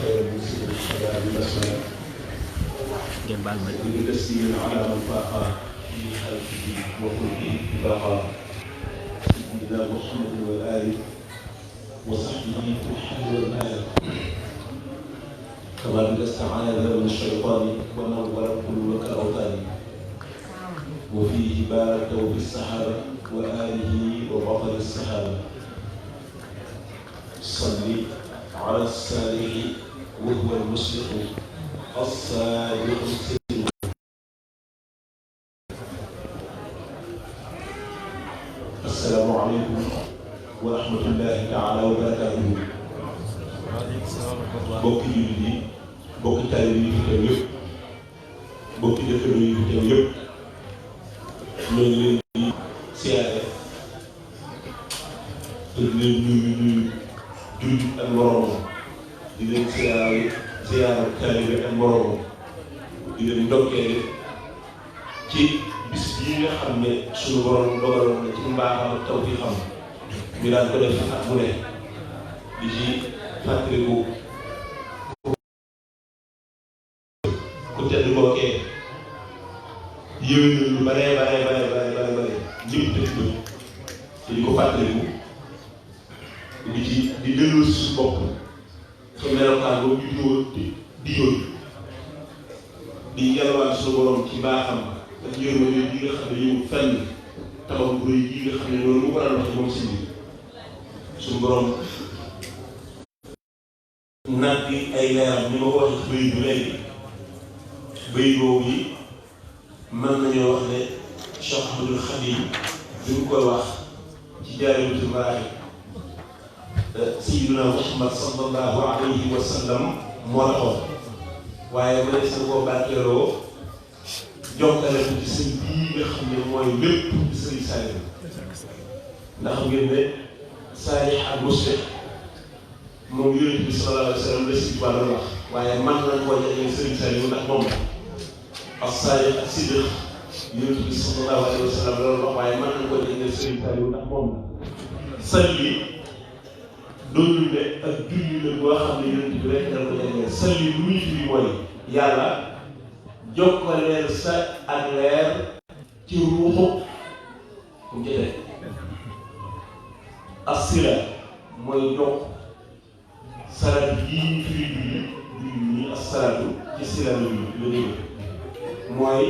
خير المسلم الحياة ببسملة بتسليم على من فاق في خلقه وخلقه اتفاقا سيدنا محمد والآل وصحبه الحمد والآل كما بالاستعاذة من الشيطان ونور قلوبك الأوطان وفيه بارك بالسحابة وآله وبطل السحابة صل على الصالح وهو المصلح الصادق السليم. السلام عليكم ورحمة الله تعالى وبركاته. bokki jullit yi bokki taalibe yi fi teew yëpp bokki dëkkandoo yi fi teew yëpp ñoo ngi leen di siyaare te di leen nuyu jullit ak moroomam di leen siyaare taalibe ak moroomam di leen ndokkee ci bis yi nga xam ne suñu borom dogaloon na ci mbaaxam ak taw fi xam ñu daan ko def at mu ne di ci fàttaliku ku tedd kookee yéwén lu bare ñëpp def ko te di ko fàttaliku di delloo si suñu bopp fa melokaan boobu ñu di yóot di yalwaan suñu borom ci mbaaxam ak yërmande yi nga xam ne yëngu fenn tabax bu rëy yi nga xam ne loolu mu ko daan wax moom si biir suñu borom naat bi ay leeram ni ma ko waxee ci bëy bu léegi bëy boobu yi mën nañoo wax ne Cheikh Ahmadul Khadim bi mu koy wax ci Jaalibatul Maraaxib Sayyiduna Muhammad sallallahu alayhi wa sallam moo taxoon waaye ma ne sa koo barkeeloo jokkale ko ci sëñ bii nga xam ne mooy lépp di sëriñ Saliou ndax ngeen ne Saalih ak Muslih moom Yonent bi sallallahu alayhi wa sallam la si wàllu wax waaye man nañ koo jëlee sëriñ Saliou ndax moom ak Saalih ak Siddiq Yonent bi sallallahu alayhi wa sallam loolu wax waaye man nañ koo jëlee sëriñ Saliou ndax moom la salli doonul ne ak julli la boo xam ne Yonent bi rek dana ko jëlee salli lu muy firi mooy yàlla jokkaleel sa ak leer ci ruuxu ku jëlee asila mooy jokk salaatu yii ñu firi julli ñi asalaatu ci sila la dégg mooy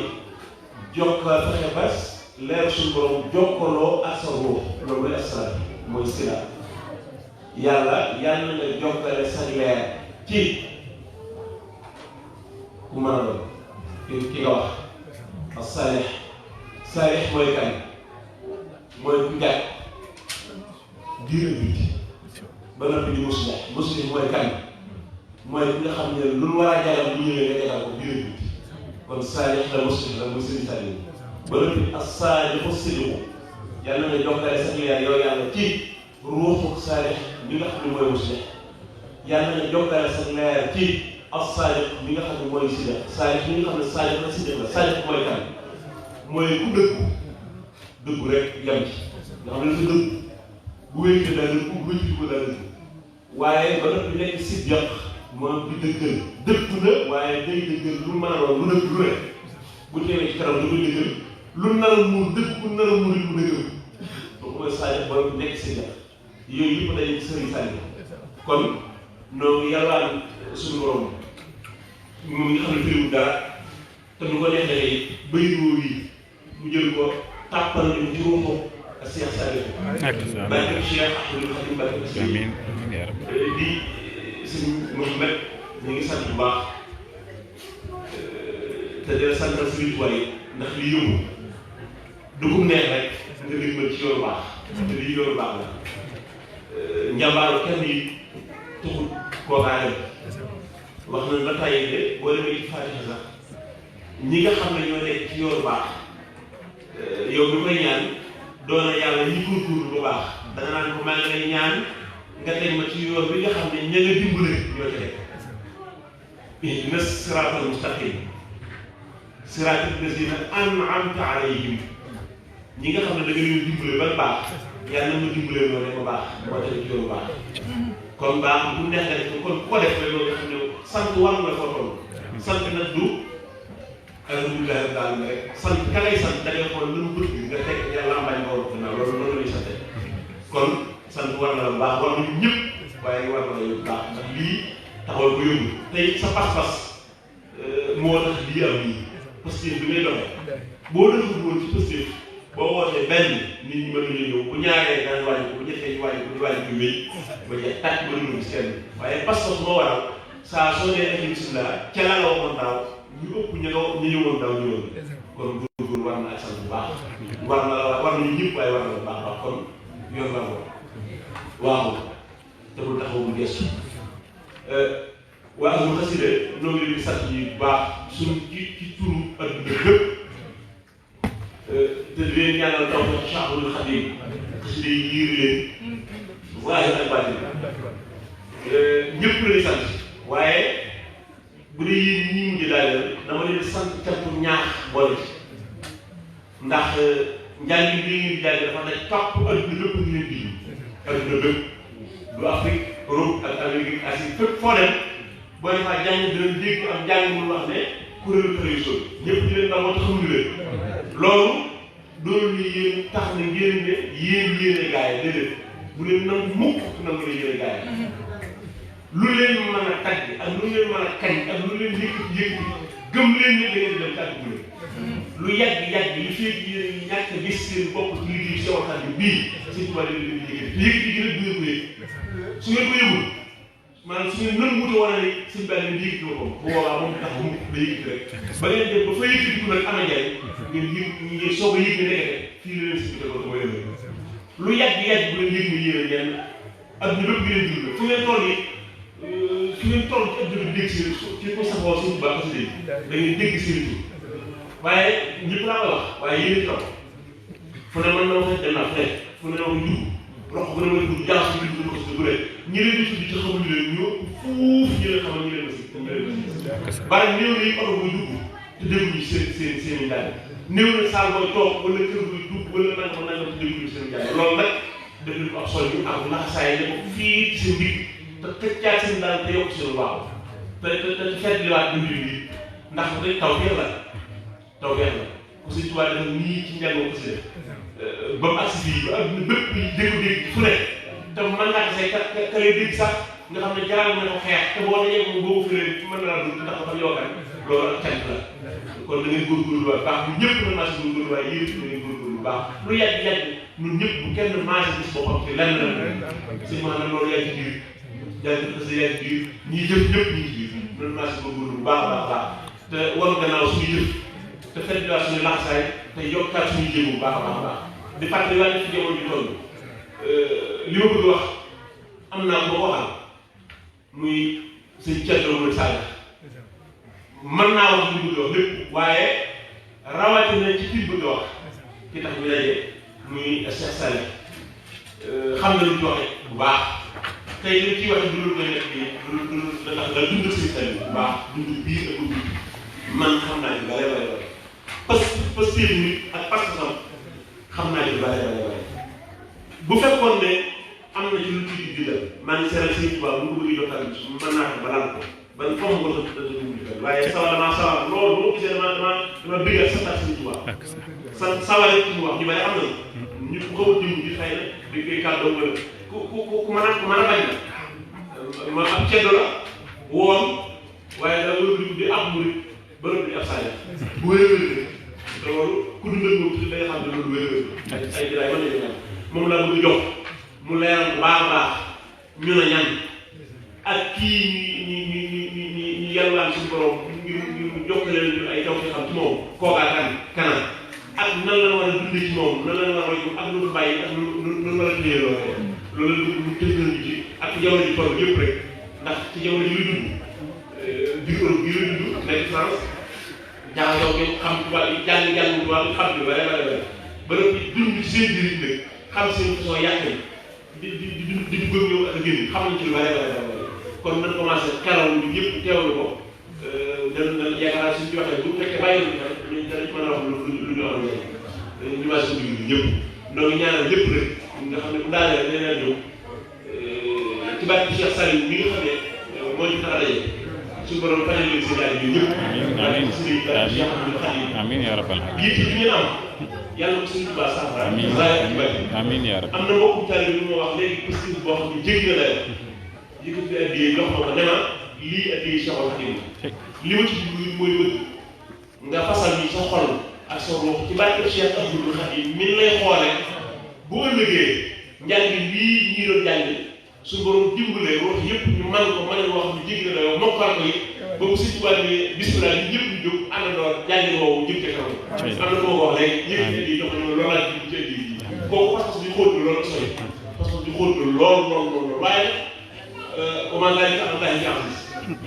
jokkal fexe ba leer suñu borom jokkaloo ak sa ruux loolu mooy asalaatu mooy sila yàlla nga jokkale sa leer ci ku mën a doon ki nga wax ak saalix mooy kan mooy ku jàkk biir ak biti ba noppi di muslih mooy kan mooy ki nga xam ne lu mu war a jaral bu ñëwee nga jaral ko biir ak biti kon saalix la muslih la muy sëriñ Saliou ba noppi ak saadiqu siddiqu yàlla nga jokkale sa leer yow yàlla ci ruuxu saalix mi nga xam ne mooy muslih yàlla nga jokkale sa leer ci as-saadiq mi nga xam ne mooy siddiq saadiq mi nga xam ne saadiq la siddiq la saadiq mooy kan mooy ku dëggu rek yam ci nga xam ne dafa dëggu bu wéyte daa dëgg bu wéyte ko daa dëgg waaye ba noppi nekk siddiq moom di dëggal dëgg na waaye day dëggal lu mën a doon lu dëgg lu rek bu teewee ci kanam da koy dëggal lu nar a muur dëgg bu nar a muur lu dëggal donc mooy saadiq ba noppi nekk siddiq yooyu yëpp day sëriñ Saliou kon noonu yàllaan suñu borom moom nga xam ne firiwul dara te du ko neexee bëyitoo yi mu jël ko tàppal ñu ci ruuxu ak Cheikh Saliou barke Cheikh Ahmadou Khadim barke di sëñ Mouhamed ñu ngi sant bu baax te dina santal suñu tubaab yi ndax li yëngu dugub neex rek nga dimbal ci yoonu baax te lii yoonu baax la njàmbaaru kenn yi tuxut kookaa dem wax na la tàyyi de boo demee ci Faatiha sax ñi nga xam ne ñoo nekk ci yoonu baax yow mi koy ñaan doona yàlla ñi góorgóorlu bu baax danga naan ko maa ngi lay ñaan nga teg ma ci yoon bi nga xam ne ña nga dimbale ñoo ci rek ihdina siraatal mustaqim siraatal lazina an'amta alayhim ñi nga xam ne da nga leen dimbale ba baax yàlla na ma dimbalee noonu rek ba baax moo tax ci yoonu baax kon baax bu neex nga def kon ku ko def rek loolu nga xam ne sant war na foo toll sant nag du alhamdulilah daal rek sant ka lay sant da ngay xool lu mu bëgg nga teg yàlla mbañ nga war gannaaw loolu loolu lay sante kon sant war na la baax war na ñëpp waaye war na la yow baax ndax lii taxawal ko yóbbu tey sa pas-pas moo tax lii am nii positif bi ngay doxee boo deful woon ci positif boo wootee benn nit ñi mën nañu ñëw bu ñaaree daan wàññi ko bu ñettee ñu wàññi ko ñu wàññi ko wéy ba jeex tàkk ba ñu gis kenn waaye pas-pas moo waral saa soo nee ak bisimilah ca la nga waxoon daaw ñu ëpp ñu ñëwoon daaw ñëwoon kon góorgóorlu war na ak sant bu baax war na la war nañu ñëpp waaye war na la baax baax kon yoon la ko waaw te bul taxaw bu gestu waa Ahlu Xasida ñoo ngi leen di sant yi bu baax suñu ci turu adduna bépp te di leen ñaanal taw ba Cheikhul Khadim xasida yi yiir leen waaye ak bàtti ñëpp la di sant waaye bu dee yéen ñi mujj daal dama leen di sant cantu ñaax boole ci ndax njàng bi ngeen di jàng dafa nekk topp adduna bépp ñu leen di adduna bépp du Afrique Europe ak Amérique Asie fépp foo dem boo defaa jàng dinañ dégg am jàng mu wax ne kuréelu télévision ñëpp di leen ndamoo te xamuñu leen loolu doolu ni yéen tax na ngeen ne yéene gaa yi déedéet bu leen nangu mukk nangu la yéene gaa yi lu leen mën a tagg ak lu leen mën a kañ ak lu leen yëkkati gëm leen ne da ngeen di dem tàgg bu leen lu yàgg li fekk yéen ñàkk a gis seen bopp ci liggéey si waxtaan bi bii seen tubaab yi leen di yëkkati gi rek du ngeen ko yëg su ngeen ko yëgul maanaam su ngeen nangu wute wala ni suñu benn ngeen yëkkati ko bu boobaa moom tax mu da yëkkati rek ba ngeen dem ba fa yëkkati ko nag am na njariñ ngeen soog a yëg ne nekkate fii la leen si bite ko te mooy leen lu yàgg bu leen yëg ne yéen a ñenn adduna bépp gi leen jur fu ngeen toll yi fi ngeen toll ci adduna bi dégg seen ci ko safoo suñu baax si dégg da ngeen dégg seen tur waaye ñëpp laa koy wax waaye yéen ci raw fu ne mën na wax dem naa fu ne wax njub rox bu ne ma dugg jaas bi dugg ko si bu rek ñi leen di tudd ci xamuñu leen ñoo fuuf ñi leen xamal ñi leen si bari néew na yi oto buy dugg te dégguñu seen i njàng néew na saal booy toog wala kër buy dugg wala nangam te dégguñu seen njàng loolu nag def nañ ko ab sol ñu ak naxasaay ne ko fii ci seen ndig te tëccaat seen daal te yokk seen waaw te fekk liwaat dundin bi ndax day taw feex la ku si tubaab dafa nii ci njàngoo ko si def ba mu agsi fii ba adduna bépp dégg fu ne te mën naa ko say ka lay dégg sax nga xam ne jaral na ko xeex te boo dajee moom boobu fi leen mën na laa dund ndax dafa yokkan loolu ak cant la kon da ngeen góorgóorlu waay baax ñun ñëpp na marché góorgóorlu waaye yéen da ngeen góorgóorlu baax lu yàgg ñun ñëpp bu kenn marché gis boppam ci lenn la si maanaam loolu yaa ci biir jàng parce que yaa ci biir ñii jëf ñëpp ñi ngi ci biir ñun marché góorgóorlu bu baax te war gannaaw suñu jëf te fekk suñu laxasaay te yokkaat suñu jéego bu baax a baax di fàttali waa ci jamono ji toll li ma bëgg wax am naa ko waxal muy suñ Thierno Moule Sall mën naa wax li bëgg wax lépp waaye rawatina ci kii bëgg wax ki tax ñu daje muy Cheikh Sall xam na lu ñu waxee bu baax tey li ciy waxee du lu koy nekk nii du da dund si Sall bu baax dund biir ak dund man xam naa ci bare parce que nit ak parce que xam naa ci bare bu fekkoon ne am na ci lu ci bindal maa ngi seeral Sëriñ Tuubaa bu ko bëgg jox tamit mën naa ko balal ko ban fomm ko sa waaye damaa sawar loolu boo gisee dama bëggal sa tax Sëriñ Tuubaa sawar rek ci wax ñu bari am na ñu ko xaw a jëm gi xëy na dañ koy kàddoo wala ku mën a bañ la ma ab ceddo la woon waaye da wër di ab murit ba di ab sànni bu wér-wér te loolu ku dundal moom ci day xam ne loolu wér-wér ay jëlaay mën nañu ñaan moom laa bëgg jox mu leeral bu baax a baax ñu ne ñan ak kii ñi yalwaan suñu borom ngir jokkaleen ñu ay taw ci xam ci moom kookaa kanam ak nan la war a dundee ci moom nan la war a roy ak lu bàyyi ak lu war a téye loolu lu tëjal ñu ci ak jamono ji toll yëpp rek ndax ci jamono ji luy dund biir Europe bi luy dund nekk France jàngoo ngeen xam tubaab yi jàng tubaab yi xam ni bare ba noppi dund ci seen biir nag xam seen façon yàq di bëgg ñëw ak génn xam nañ ci lu bare kon nañ commencé karaw ñu ñëpp teewlu ko dana yaakaar naa suñ ci waxee bu fekkee bàyyi ñu danañ mën a wax lu ñu am ñu ma suñu digg ñëpp donc ñaanal ñëpp rek nga xam ne bu daanee dañ leen ñëw ci barke Cheikh Saliou mi nga xam ne moo ñu tax a daje suñu borom fajal leen seen yaay ñun ñëpp. amiin amiin yaa rabbal aalamiin. yitte bi ngeen am yàlla ko suñu Tuubaa saafara. amiin yaa rabbi. am na mbokku taalibe bi mu wax léegi positif boo xam ne jéggi na la yëkkati bi addiyee jox ma ko ne ma lii addiyee Cheikhul Khadim li ma ci dugg mooy bëgg nga fasal ni sa xol ak sa ruux ci barke Cheikh Abdoul Khadim min lay xoole bu ëllëgee njàng lii ñii doon jàng su borom dimbalee wax yëpp ñu man ko mën a wax ñu jéggi na la yow mokkal ko it ba bu si tubaab ni bismillah ñu ñëpp ñu jóg àndandoo jàng woowu jëm ca kanam am na ko ma ko wax léegi yëpp di jox ñu loolu laa ci di kooku parce que di xóot na loolu sori parce que di xóot na lool waaye comment laa di am daay jàng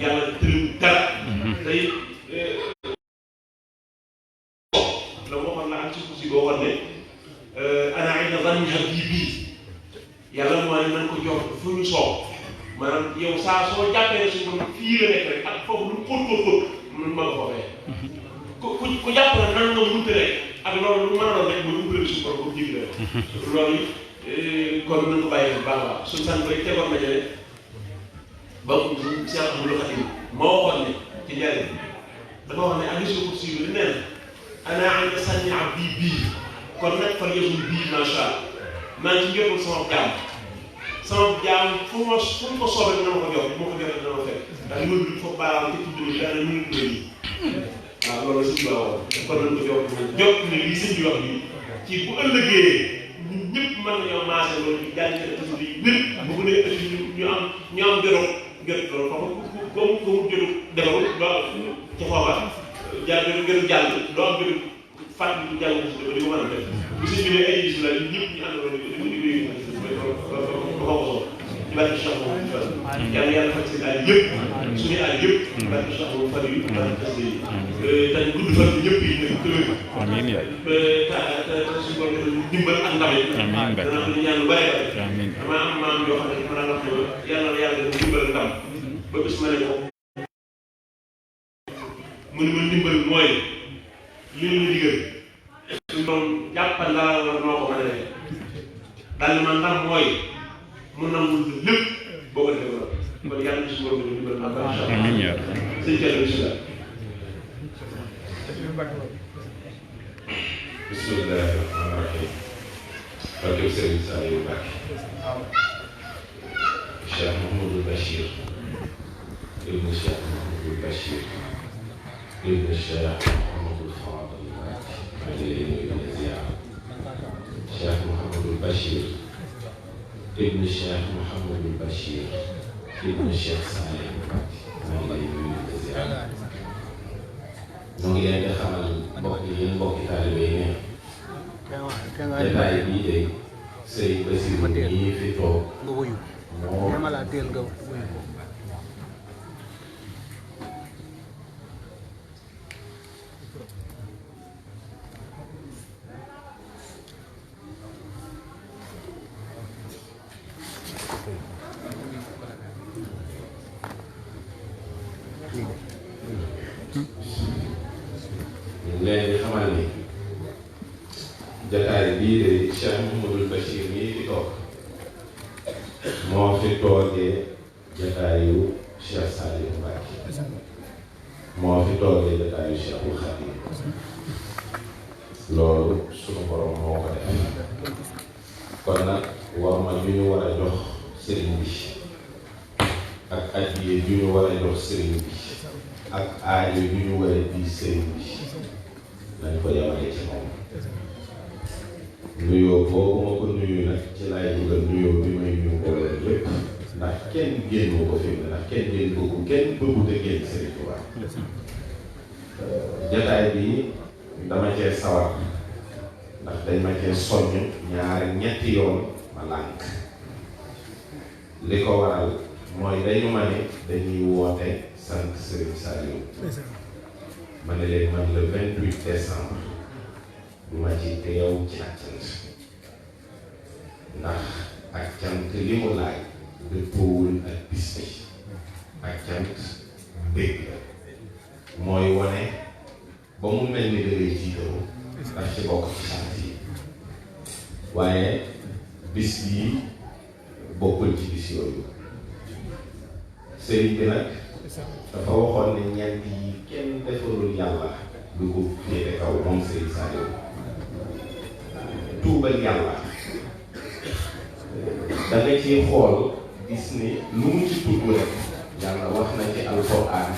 yàlla tëriw dara tey la waxoon naa am ci si boo xam ne ana inda zanni abdi bii yàlla moo ne nañ ko jox fu ñu soow maanaam yow saa soo jàppee ne suñu borom fii la nekk rek ak foofu lu xóot mun ma nga foofee ku jàpp na nan nga munte rek ak loolu lu mën a doon rek mooy umpale suñu borom bu jig la loolu kon nañ ko bàyyi bu baax a baax suñu sànq rek tegoon nañu ne ba Cheikh Abdoul Khadim moo waxoon ne ci njëriñ dafa wax ne hadiisul qudsi bi nee na ana inda zanni abdi bii kon nag fan yësul bii macha allah maa ngi ci jotul sama jaam fu mu ko soobee dina ma ko jox bu ma ko joxee dina ma fekk ndax li ma dugg foofu baaraam te tudd ni daanaka mënut a nii waaw loolu la suñu baaxoon kon nañ ko jox ne lii sëñ bi wax nii ci bu ëllëgee ñun ñëpp mën nañoo maase loolu ñu jàng ci tudd yi wér bu ko nee ëllëg ñu am jot loolu comme mu jot defaru ba ca foofa jàll doo am jot fàttali ñu jàng ko di ko mën a def bu sëñ bi ne ay gis la ñun ñëpp ñu àndaloon di ci barke Cheikh Mouhamadou Fall yàlla yàlla faj seen aay yëpp suñu aay yëpp ci barke Cheikh Mouhamadou Fall yi barke te gudd fan bi ñëpp yi nekk kër amiin yaay te suñu borom dimbal ak ndam yi amiin dana ko ñaan lu bare bare amiin dama am maam yoo xam ne mën naa wax ne yàlla na yàlla def dimbal ndam ba bis ma ne ko mu ne ma dimbal mooy li ñu digal suñu borom jàppal laa war noo ko mën a def daal ma ndam mooy mun na mun lépp boo ko defee loolu kon yàlla na si borom bi dimbal naa ko incha allah amiin yaa sëñ Thierno bisimilah. bismillahi rahmaani rahim. barke Serigne Saliou Mbacké. Cheikh Mouhamadou Bachir. ibnu Cheikh Mouhamadou Bachir. ibnu Cheikh Mouhamadou Fadal Mbacké. maa ngi lay nuyu di ziar. Cheikh Mouhamadou Bachir. ibnu Cheikh Mouhamadou Bachir. ibnu Cheikh Saliou Mbacké. maa ngi lay nuyu di ziar. ñoo ngi leen di xamal mbokk yi yéen mbokki taalibe yi ne jotaay bii de Sëriñ Basiru ñii fi toog moo leen di xamal ni jotaay bii de Cheikh Mouhamadou Bachir mii fi toog moo fi toogee jotaayu Cheikh Saliou Mbacké moo fi toogee jotaayu Cheikhul Khadim loolu sunu borom moo ko def kon nag war ma ñu ñu war a jox sëriñ bi ak addiye yu ñu war a jox sëriñ bi ak aajo yu ñu war a di sëriñ bi nañ ko yemale ci moom nuyoo boobu ma ko nuyu nag ci laay dugal nuyoo bi may ñu mbooloo lépp ndax kenn génn ko fi ndax kenn génn bëggu kenn bëggut a génn Sëriñ Tuubaa jotaay bi dama cee sawar ndax dañ ma cee soññ ñetti yoon ma lànk li ko waral mooy dañu ma ne dañuy woote sant Sëriñ Saliou ma ne leen man le 28 décembre du ma ci teew ci ak cant ndax ak cant li mu laaj dëppoowul ak bis bi ak cant bëgg la mooy wane ba mu mel ni da ngay jiitaru ndax ci bokk ci sant yi waaye bis yi bokkul ci bis yooyu sëriñ bi nag dafa waxoon ne ñeent yi kenn defalul yàlla lu ko féete kaw moom sëriñ Saliou tuubal yàlla da nga ciy xool gis ni lu mu ci tudd rek yàlla wax na ci alxuraan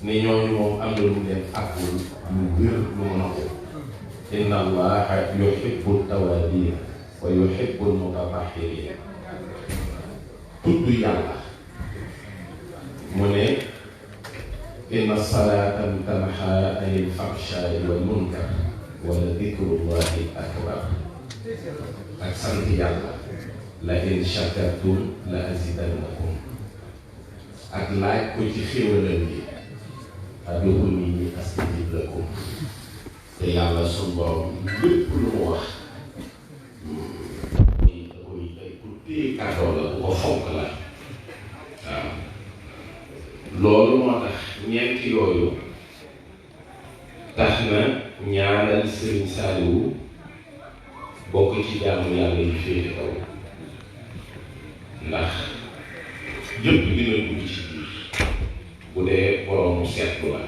ne ñooñu moom am na lu leen àggul lu wér lu mën a ko inna allaha yuhibbu tawaabiin wa yuhibbu mutatahhiriin tudd yàlla mu ne inna salaata tanhaa anil fahshaa'i wal munkar wa la dikrullahi akbar ak sant yàlla la in shakartum la azidannakum ak laaj ko ci xéwalam yi ud'uunii astajib lakum te yàlla sunu borom lépp lu mu wax da koy ku téye kàddoo la bu ko fonk la waaw loolu moo tax ñeenti yooyu tax na ñaanal Sëriñ Saliou bokk ci jaamu yàlla yi féete kaw ndax yëpp dina dugg ci biir bu dee boroomu seetlu la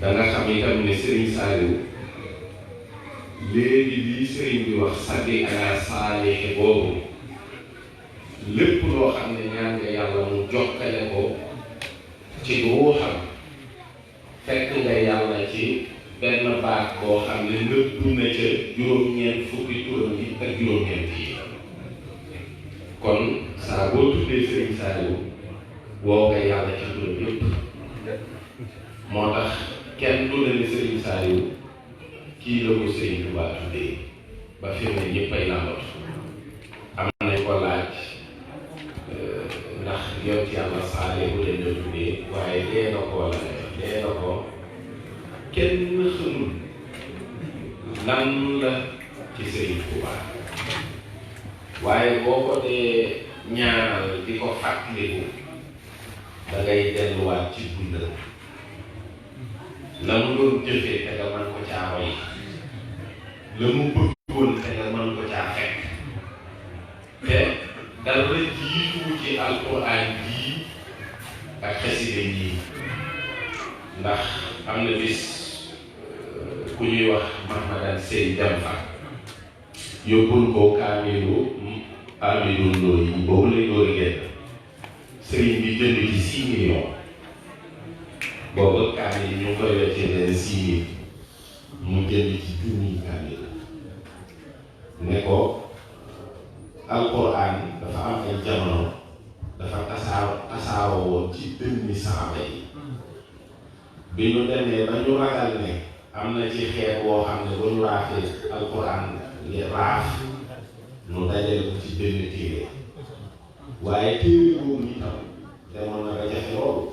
danga xam itam ne Sëriñ Saliou léegi lii sëriñ bi wax salli ala saalixi boobu lépp loo xam ne ñaan nga yàlla mu jokkale ko ci ruuxam fekk nga yàlla ci benn baat boo xam ne nëbbu na ca juróom-ñeent fukki turam yi ak juróom-ñeent yi kon saa boo tuddee Sëriñ Saliou woo nga yàlla ci turam yëpp moo tax kenn du la ne Sëriñ Saliou kii la ko Sëriñ Tuubaa tuddee ba fi mu ne ñëppay làmbatu am nañ ko laaj ndax yow ci yàlla Saliou bu leen la tuddee waaye dee na ko la dee na ko kenn xamul lan la ci Sëriñ Tuubaa waaye boo ko dee ñaanal di ko fàttaliku da ngay delluwaat ci dundam la mu doon jëfee te nga mën ko caa roy la mu bëggoon te nga mën ko caa fekk te dara jiitu ci alquran jii ak xasida yii ndax am na bis ku ñuy wax Mahmadan Sey Jamfa yóbbul ko kaamilu Amidou Ndoye yi boobu lay door a génn sëriñ bi jënd ci 6 millions boobu kaamil ñu ngi koy weccee leen 6 000 mu jënd ci junniy kaamil ne ko alquran dafa am ay jamono dafa tasaaroo woon ci dënni saxaaba yi bi ñu demee ba ñu ragal ne am na ci xeet woo xam ne bu ñu raafee alquran raaf nu dajale ko ci benn téere waaye téere boobu itam demoon na ba jafe loolu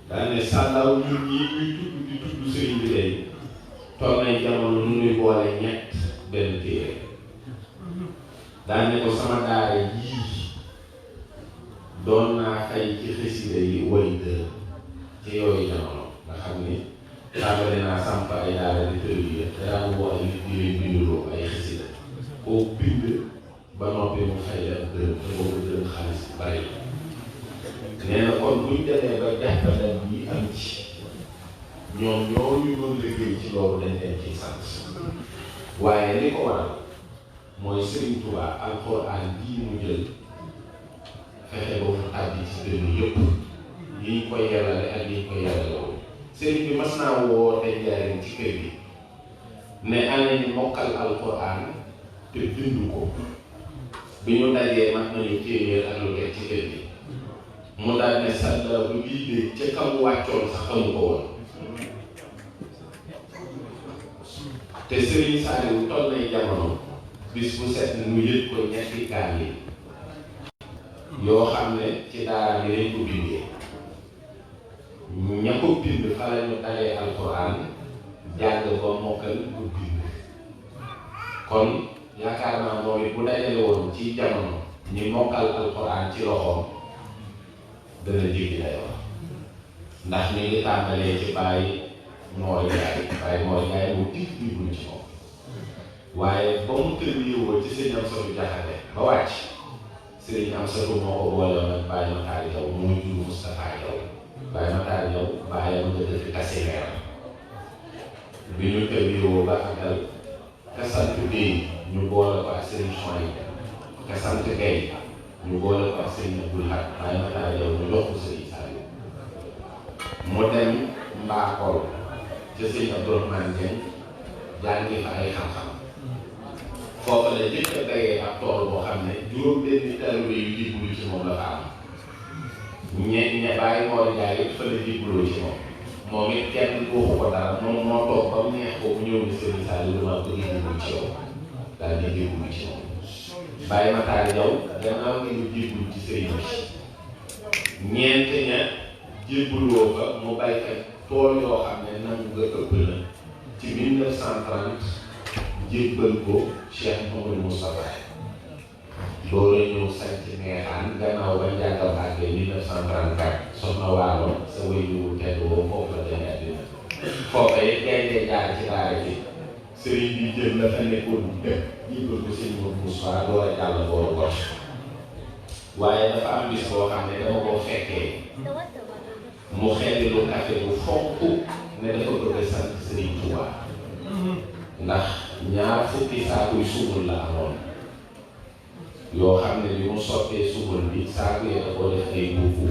daa ne sàllaaw ñun ñii ñuy tudd di tudd sëriñ bi day toog nañ jamono nu ñuy boole ñett benn téere daa ne ko sama daara yii doon naa fay ci xasida yi way dër ci yooyu jamono nga xam ni tàmbali naa samp ay daara di tër yi te daan woo ay nit di leen binduloo ay xasida koo bind ba noppi mu fay la dërëm te boobu dërëm xaalis bari nee na kon buñ demee ba jaxbadan yi am ci ñoom ñooñu doon liggéey ci loolu dañ leen ciy sant waaye li ko waral mooy Sëriñ Tuubaa alxuraan bii mu jël fexe ba mu àbbi ci dënn yëpp yiñ ko yellale ak yiñ ko yellalewul sëriñ bi mas naa woo te njariñ ci kër gi ne ana ñu mokkal alxuraan te bindu ko bi ñu dajee mat nañu téeméer ak lu ci kër gi mu daal ne sàlla bu lii de ca kam wàccoon sax xamu ko woon te Sëriñ Saliou toll nay jamono bis bu set mu yëg ko ñetti gaal yi yoo xam ne ci daara bi lañ ko bindee ña ko bind fa la ñu dalee alxuraan jàng ko mokkal ko bind kon yaakaar naa moom it bu dajale woon ci jamono ñi mokkal alxuraan ci loxoom dana jéggi dayoo ndax ñu ngi tàmbalee ci bàyyi Mor Njaay mu tiit bi buñ ci moom waaye ba mu tënk yëwoo ci sëñ Amsatu Jaxate ba wàcc Serigne am sa moo ko boole woon ak Baye Matar Diaw mooy jur Moustapha Diaw Baye Matar Diaw Baye ma nga dëkk Kasileer bi ñu tëbbiwoo ba àggal ka sant Gueye ñu boole ko ak Serigne Soy ka sant Gueye ñu boole ko ak Serigne Abdoul Hak Baye Matar Diaw ñu jox ko Serigne Saliou mu dem Mbakol ca Serigne Abdourahmane Dieng jàngi fa ay xam-xam foofu la njëkk a dayee ak tool boo xam ne juróom-benni taalibe yu jébbalu ci moom la fa am ñe bàyyi Mor Ndiaye it fa la jébbaloo ci moom it kenn waxu ko dara moom moo toog ba mu neex ko bu ñëw ni Serigne Saliou lu ma bëgg jébbalu ci yow daal di jébbalu ci moom Baye Matar Diaw gannaaw nga ñu jébbalu ci Serigne bi ñeent ña jébbaloo fa mu bay fa tool yoo xam ne nangu nga ëpp na ci 1930 jébbal ko Cheikh Mouhamadou Moustapha loolu la ñëw sant neexaan gannaaw ba njàngam àggee 1934 soxna Waalo sa wéyu tedd boobu foofu la demee àddina foofu it gaynde jaar ci daara ji sëriñ bi jël la fa nekkoon dëkk jébbal ko sëñ Mouhamadou Moustapha door a jàll booru gos waaye dafa am bis boo xam ne dama koo fekkee mu xelli lu café bu fonk ne dafa bëgg a sant Sëriñ Tuubaa ndax ñaar fukki saakuy sumul la amoon yoo xam ne bi mu sottee sumul bi saaku yi da ko def ay buubu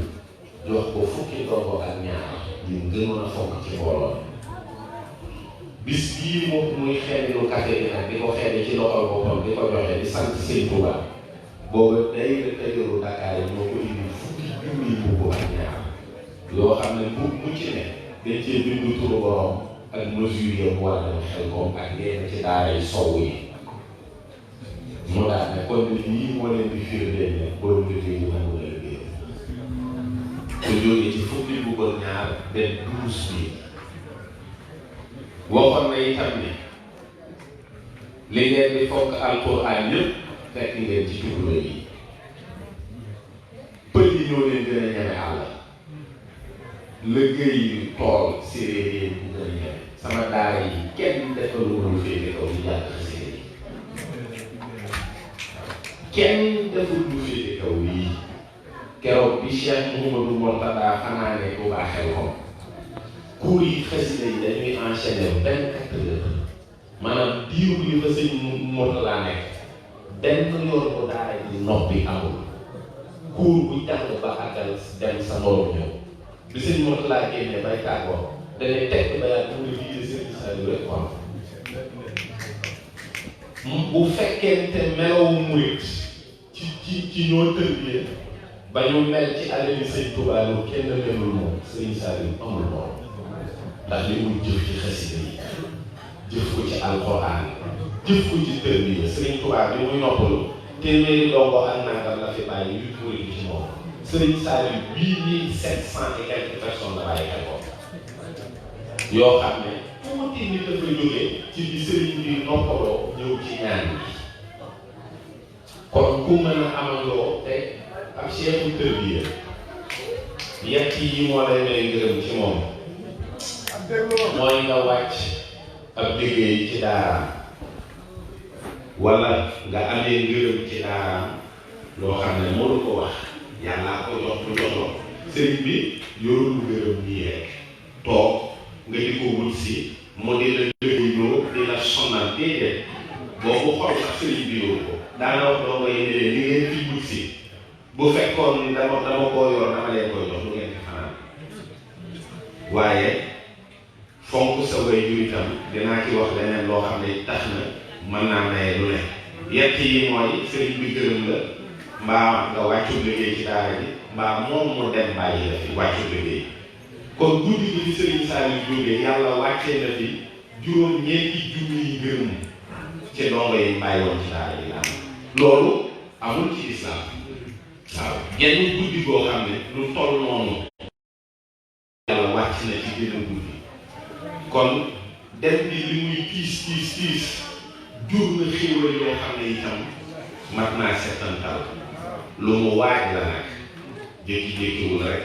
jox ko fukki dongo ak ñaar ñu gënoon a fonk ci mbooloo bis bii moom muy xelli lu café bi nag di ko xelli ci loxol boppam di ko joxe di sant Sëriñ Tuubaa booba day la tëjëru Dakar yi moo ko indi fukki junni buubu ak ñaar yoo xam ne mbubb mu ci ne dañ cee bindu turu borom ak mesure yi mu war a dem xel koom ak yenn ci daara yi sow yi mu daal ne kon lii moo leen di firndeel ne borom liggéey yi nangu la liggéey te jógee ci fukki bu ko ñaar dem 12 bi waxoon na itam ne li ngeen di fonk alquran yëpp fekk ngeen ci tukulóor yi pël yi ñoo leen gën a ñeme àll liggéey tool séeréer yi bu gën a ñeme sama daara yi kenn defalu lu féete kaw di jàng xasida yi kenn deful lu féete kaw lii keroog bi Cheikh Mouhamadou Mourtada fanaane bu baaxel ko cours yi xasida yi dañuy enchaîner 24 heures maanaam diiru li fa sëñ Mourtada nekk benn yoon ko daara ji noppi amul cours bu jàng ba àggal dem sa morom ñëw bi sëñ Mourtada génne bay tàggoo dangay teg ba yàgg mu ngi liggéey Serigne Saliou rek quoi bu fekkente melawu murit ci ñoo tërbiyee ba ñu mel ci àll bi Sëñ Tuubaa lu kenn melul moom Serigne Saliou amul moom ndax li muy jëf ci xasida yi jëf ko ci alxuraan jëf ko ci tërbiya Serigne Touba bi muy noppalu téeméeri dongo ak nangam la fi bàyyi yu murit ci moom Serigne Saliou 8700 et quelques personnes la bàyyi xel ko yoo xam ne tuuti nit dafa jógee ci bi Serigne bi noppaloo ñëw ci ñaan bi kon ku mën a amandoo te ab cheikhu tërbiya yett yi moo lay may ngërëm ci moom mooy nga wàcc ab liggéey ci daaraam wala nga amee ngërëm ci daaraam loo xam ne mënu ko wax yàllaa ko jox lu joxoon sëriñ bi yorul ngërëm nii rek toog nga di ko wut si mu di la liggéeyloo di la sonal déedéet boobu xool sax sëriñ bi yoru ko daana wax doo koy ne li ngeen fi wut si bu fekkoon dama koo yor dama leen koy jox lu ngeen di fanaan waaye fonk sa way yu itam dinaa ci wax leneen loo xam ne tax na mën naa maye lu ne yett yi mooy sëriñ bi gërëm la mbaa nga wàccu liggéey ci daara ji mbaa moom mu dem bàyyi la fi wàccu liggéey kon guddi gi di Serigne Saliou jógee yàlla wàccee na fi juróom-ñeenti junniy ngërëm ci ndongo yi bàyyi woon ci daara ji la loolu amul ci islam waaw genn guddi goo xam ne lu toll noonu yàlla wàcc na ci genn guddi kon dem bi li muy tiis jur na xéewal yoo xam ne itam mat naa settantal lu mu waaj la nag jékki-jékkiwul rek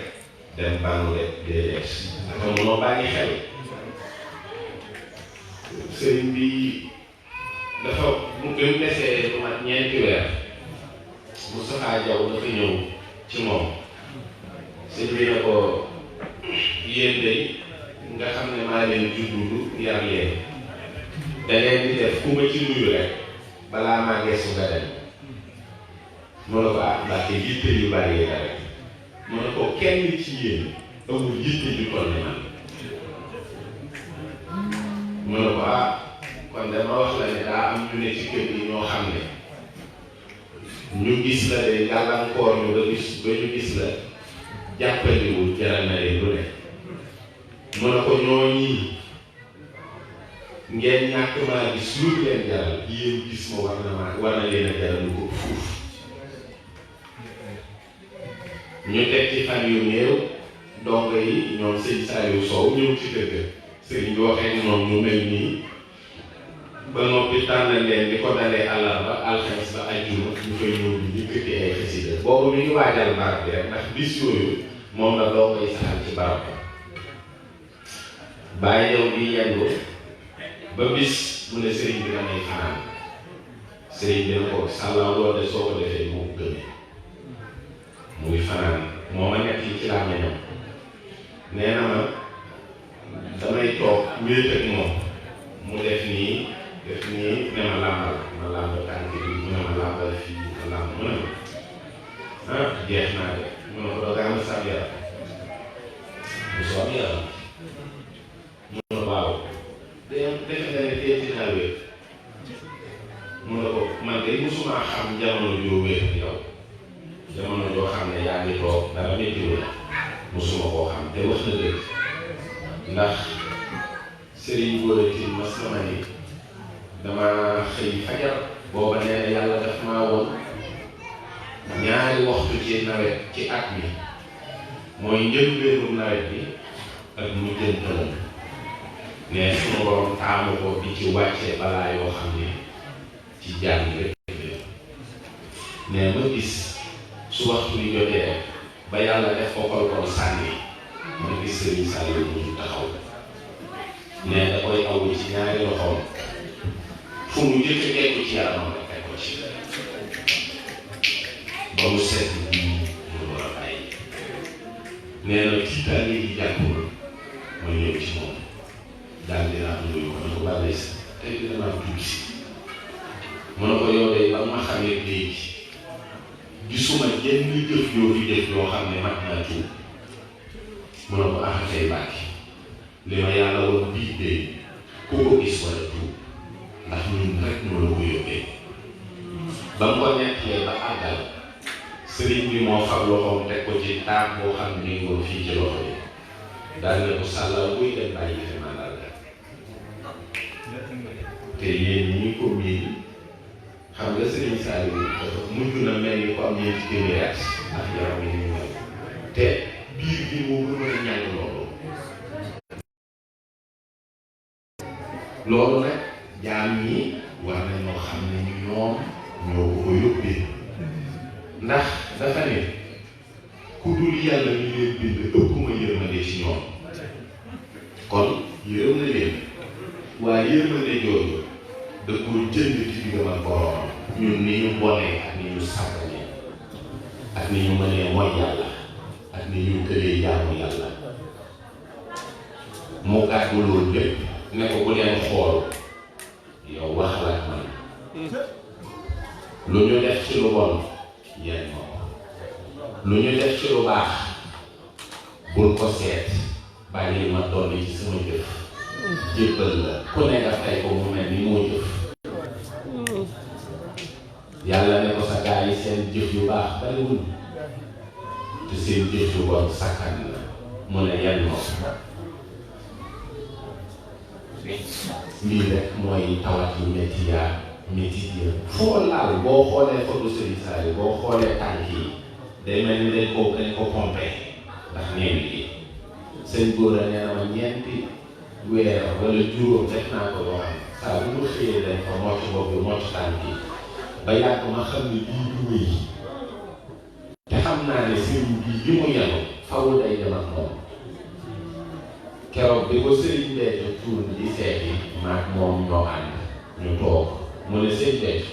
dem bànnu rek déedéet dafa mënoo bàyyi xel sëriñ bi dafa mu desee lu mat ñeenti weer Moustapha Diaw dafa ñëw ci moom sëñ bi ne ko yéen de nga xam ne maa leen juddu yar leen da ngeen di def ku ma ci nuyu rek balaa maa geesu nga dem mu ne ko Mbàkke yitte yu bari la rek mu ne ko kenn ci yéen amul yitte ju toll ni man mu ne ko kon dama wax la ne daa am ñu ne ci kër gi ñoo xam ne ñu gis la de gàllankoor ñu ba ñu gis la jàppandiwul jaral na leen lu ne mu ne ko ñooñi ngeen ñàkk maa gis lu leen jaral yéen gis ma war na leen a jaral lu ko fuuf ñu teg ci fan yu néew dongo yi ñoom sëñ Saliou Sow ñëw ci kër ga sëriñ bi waxee ñoom ñu mel nii ba noppi tànnal leen di ko dalee àllarba alxames ba àjjuma ñu koy ñëw di yëkkati ay xasida boobu ñu ngi waajal barab bi rek ndax bis yooyu moom la doo koy saxal ci barab ba bàyyi yow di yendu ba bis mu ne sëriñ bi damay fanaan sëriñ bi ne ko sàllaaw loolu de soo ko defee moo ko gëmee muy fanaan moo ma nekk ci làmmiñam nee na ma damay toog wéet ak moom mu def nii ne ma làmbal tànk bi mu ne ma làmbal fii ma làmb mu ne ma jeex naa de mu ne ko doogaa ma sab yaram mu soob yaram mu ne waaw defe nga ne tey ci naa wéet mu ne ko man de musuma xam jamono joo wéet yow jamono joo xam ne yaa ngi toog dara méttiwu la musuma koo xam te wax na dëgg ndax Serigne Góoratin mas na ma ni dama xëy fajar booba nee na yàlla daf maa woon ñaari waxtu ci nawet ci at mi mooy njëlbéenu nawet bi ak mujjantalam ne sunu borom taamu ko di ci wàcce balaa yoo xam ne ci jàng rek ne ma gis su waxtu wi jotee rek ba yàlla def ko xol sànni ma gis Serigne Saliou mu taxaw ne da koy awu ci ñaari loxoom fu mu njëkk a teg ko ci yaramam rek teg ko ci ba mu set bii mu war a bàyyi nee na tiitaange gi jàppul ma ñëw ci moom daal dinaa nuyu ko ne ko bàyyi sa tey dina maa tudd si mu ne ko yow de ba ma xamee léegi gisuma jenn jëf yoo fi def yoo xam ne mat naa tuub mu ne ko tey bàkki li ma yàlla woon bii de ku ko gis wala tuub ndax ñun rek moo la ko yóbbee ba mu ko nekkee ba àggal sëriñ bi moo fab loxoom teg ko ci taab boo xam ne ngoon fii ci loxo yi daal ne ko sàllal buy dem bàyyi fi mandal la te yéen ñi ko miin xam nga sëriñ Saliou dafa mujj na mel ni ko am ñeenti téeméeri at ndax yaram yi ñu mel te biir bi moo gën a ñàng loolu nag jaam ñi war nañoo xam ne ñoom ñoo ko yóbbee ndax dafa ne ku dul yàlla ñu leen bind ëppuma yërmande ci ñoom kon yërëm na leen waaye yërmande jooju da koo jënd ci diggam ak boroomam ñun ni ñu bonee ak ni ñu sàgganee ak ni ñu mënee mooy yàlla ak ni ñu tëlee jaamu yàlla mu gàddu loolu lépp ne ko bu leen xool yow waxal ak man lu ñu def ci lu bon yéen moom lu ñu def ci lu baax bul ko seet bàyyi ma dolli ci sama jëf jébbal la ku ne nga tey ko mu mel ni moo jëf yàlla ne ko sa gaa yi seen jëf yu baax bariwul te seen jëf yu bon sakkan na mu ne yan moom lii rek mooy tawat yu métti yaa métti ya foo laal boo xoolee photo Serigne Saliou boo xoolee tànk yi day mel ni dañ ko pompé ndax neen yi seen góor a nee na ma ñeenti weer wala juróom def naa ko yoo xam saa bu ma xëyee dañ fa mocc bopp bi mocc tànk yi ba yàgg ma xam ne lii du wéy te xam naa ne sëriñ bii li mu yenu fawul day dem ak moom keroog bi ko sëriñ Béthio Thioune di seeti maag moom ñoo ànd ñu toog mu ne sëñ Béthio